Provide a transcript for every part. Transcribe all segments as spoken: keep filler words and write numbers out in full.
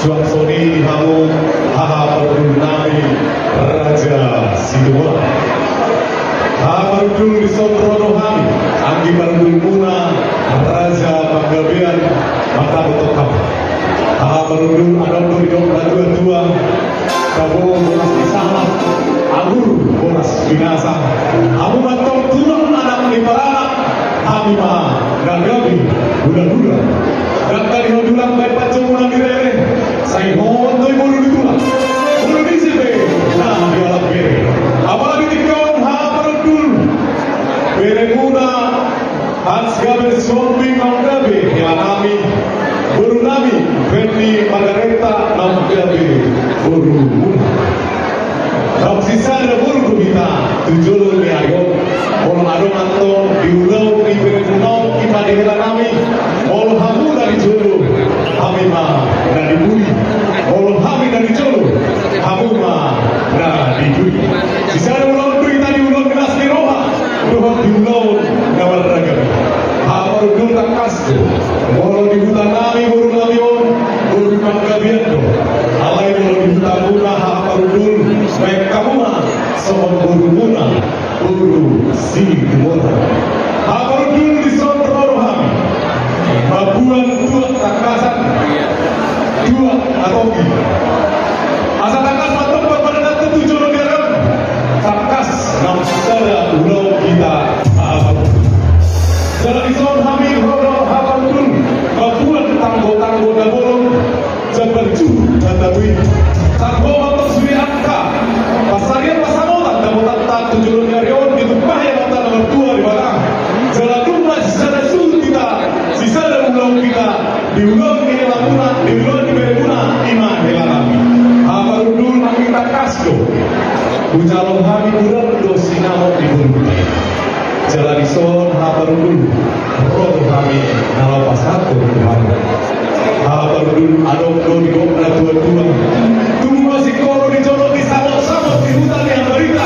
Suang songon i di hamu haha parhundul nami Raja Situmorang. Haha parhundul, dison ro do hami anggi parhundulmuna Raja Panggabean, mangkatai hamu. Haha parhundul, adong do didok natuatua: Tabo bolas ni sahat, anggur bolas binasa. Hamu ma antong tulang anak ni paranak, hami ma na gabe hulahula. Ndang tadingkon tulang baen panjomuna ni rere, sai hot do i boru ni tulang. Boru ni ise pe na dialap bere. Apalagi tingki on, haha parhundul, beremuna Hans Gabriel Sihombing naung gabe hela nami, boru nami Feni Margareta naung gabe borumuna. Naung sisada boru do hita tu jolo ni ari on. Molo adong antong di ulaon ni beremuna on, i ma di hela nami. Molo hamu na di jolo, hami ma na di pudi. Molo hami na di jolo, hamu ma na di pudi. Sisada ulaon do hita di ulaon ni las ni roha dohot di ulaon na marragam i. Haha parhundul, tangkas do, molo di huta nami boru nami on, boru ni Panggabean do. Alai molo di hutamuna, haha parhundul, baen hamu ma songon borumuna boru Situmorang. Haha parhundul, dison ro do hami mamboan tuak tangkasan, tuak na tonggi. Asa tangkas ma antong parpadananta tu jolo ni ari on. Tangkas naung sisada ulaon hita. Jala dison hami ro do, haha parhundul, mamboan tanggotanggo na bolon, jambar juhut na tabo i. Tanggo ma antong sude angka pansarian pansamotan damotanta tu jolo ni ari on, ditumpahi Amanta na martua Debata. Jala dung na sisada juhut hita, sisada ulaon hita, di ulaon ni helamuna, di ulaon ni beremuna, i ma hela nami. Haha parhundul, anggi tangkas do hujalo hami, godang do sinamot ni borunta i. Jala dison, haha parhundul, ro do hami na laho pasahathon tu hamu. Haha parhundul, adong do didok natuatua: Tubu ma singkoru di jolo ni samotsamot di huta ni Ambarita.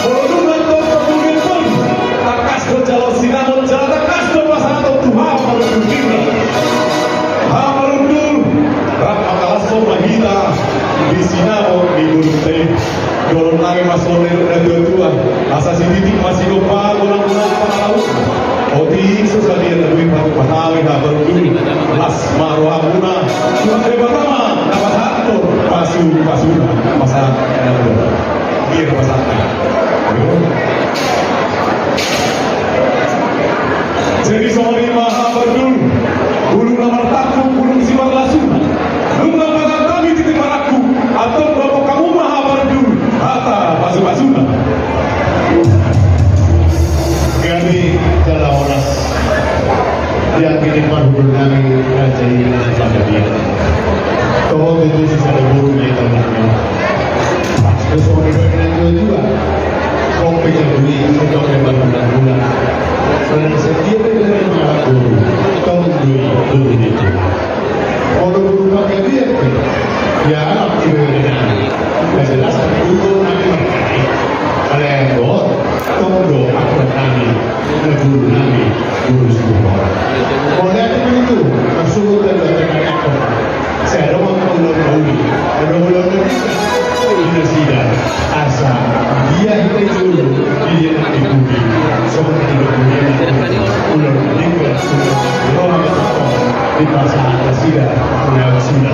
Molo dung antong parhundul on, tangkas do jalo sinamot, jala tangkas do pasahaton tu haha parhundul. Haha parhundul, rap mangalashon ma hita di sinamot ni borunta i. Dohonon nami ma songon na nidok ni natuatua: Asa sititik ma sigompa, gonang-gonang pangalahutna. Otik so sadia na boi patupa hami, haha parhundul, las ma rohamuna. Tuhan Debata ma na pasahathon pasupasuna. Pasahat na dua. Biar pasahat. Jadi songon i ma, haha parhundul, bulung na martangkup, bulung simarlasuna. Nunga pasahat hami titi marangkup, antong dohot hamu ma, haha parhundul, hata pasupasuna. Gabe jala horas di anggi ni parhundul nami raja i, Raja Panggabean. Toho tutu sisada boru di hita on. Pas do songon na nidok ni natuatua: Tong pe jabu i, tong pe marhulahula. Manang sadia pe gabe mangalap boru, tong do i boru ni tulang. Molo boru Panggabean pe, ya, alap i bere nami. Na jelas, boru nami marhata i. Alai anggo on, tong do aturan nami, na boru nami boru Situmorang. Molo ate ma i tu, marsuhut do ate nami anggo on. Sai adong ma ulaon na uli, adong ulaon na bisa di nasida. Asa dia hita i jolo, dia na di pudi. Songon na nidok ni natuatua: Ulaon na denggan, ulaon na roha ma tongtong dipasahat nasida, ulaon nasida.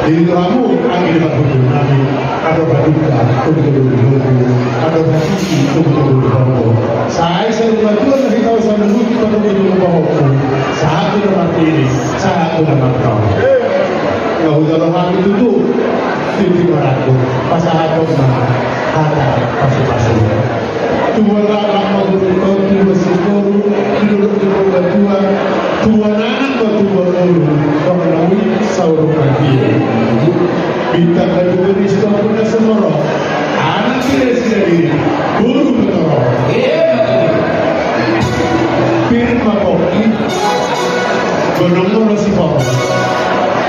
Jadi tu hamu anggi ni parhundul nami, adong haduka, togu-togu di lombu, adong hatiti, togu-togu di horbo. Sai saur matua na hita on saluhut patogu-togu pahompu, sahat tu na martiri, sahat tu na martua. Nga hujalo hami tutu titi marangkup, pasahathon ma hata pasupasu. Tubuan laklak ma borunta on, tubuan singkoru di dolok ni Purbatua, tubuan anak ma tubuan boru, dongan na uli saur matua. Bintang na tubu di Situmorang, anak ni Raja Sidadiri, boru Petoro. Pir ma pongki, gondang ma ulos siporo.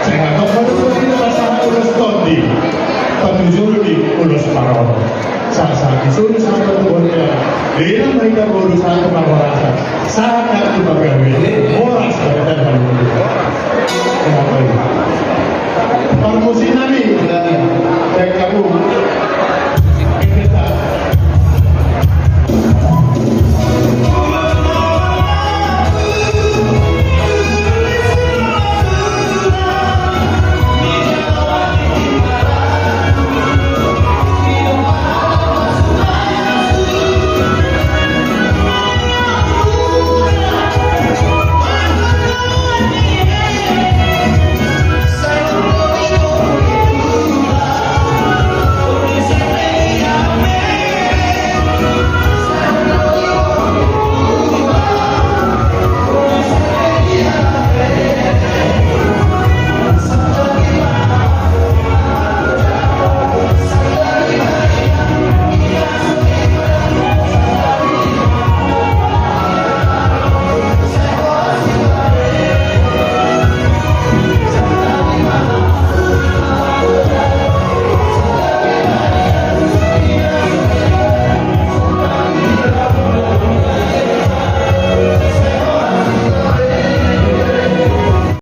Sai hatop ma tutu di na pasahat ulos tondi, patujolo di ulos paroro. Sahat-sahat ni solu sahat tu bontean. Lean ma hita boru sahat tu parhorasan. Sahat nang tu pagabean. Horas ma hita boru.